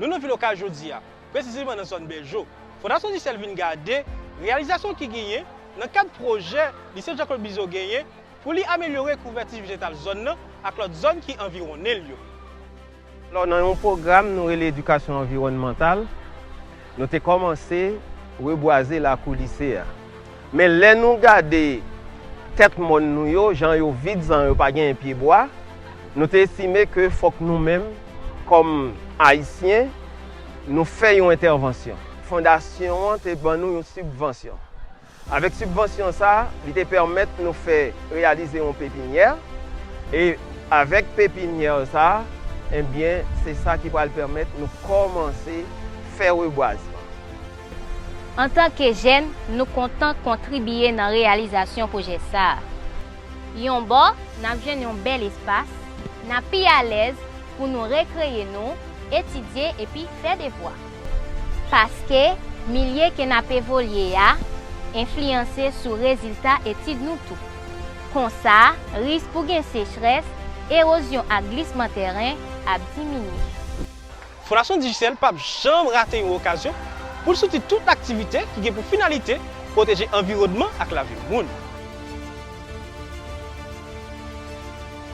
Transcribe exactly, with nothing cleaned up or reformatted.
Nou nan vil Okay jodi a, presizeman nan zòn Bèjo. Fondasyon Digicel vin gade reyalizasyon ki genyen nan kad pwojè Lise Jean Claude Bizot genyen pou li amelyore kouvèti vejetal zòn nan ak lòt zòn ki anviwonnen l yo. Alò, nan yon pwogram nou rele edikasyon anviwònmantal, nou te kòmanse rebwaze lakou lise a. Men lè nou gade tèt mòn nou yo, jan yo vid, jan yo pa genyen pyebwa, nou te estime ke fòk nou menm, kòm Ayisyen, nou fè yon entèvansyon. Fondasyon an te ban nou yon sibvansyon. Avèk sibvansyon sa a, li te pèmèt nou fè reyalize yon pepinyè. E avèk pepinyè sa a, ebyen, se sa ki pral pèmèt nou kòmanse fè rebwazman. Antanke jèn, nou kontan kontribiye nan reyalizasyon pwojè sa a. Yon bò, n ap jwenn yon bèl espas, n ap pi alèz pou nou rekreye nou, etidye epi fè devwa. Paske milye ke n ap evolye a enfliyanse sou rezilta etid nou tou. Konsa, risk pou gen sechrès, ewozyon ak glisman tèren ap diminye. Fondasyon Digicel p ap janm rate yon okazyon pou l soutni tout aktivite ki gen pou finalite pwoteje anviwònman ak lavi moun.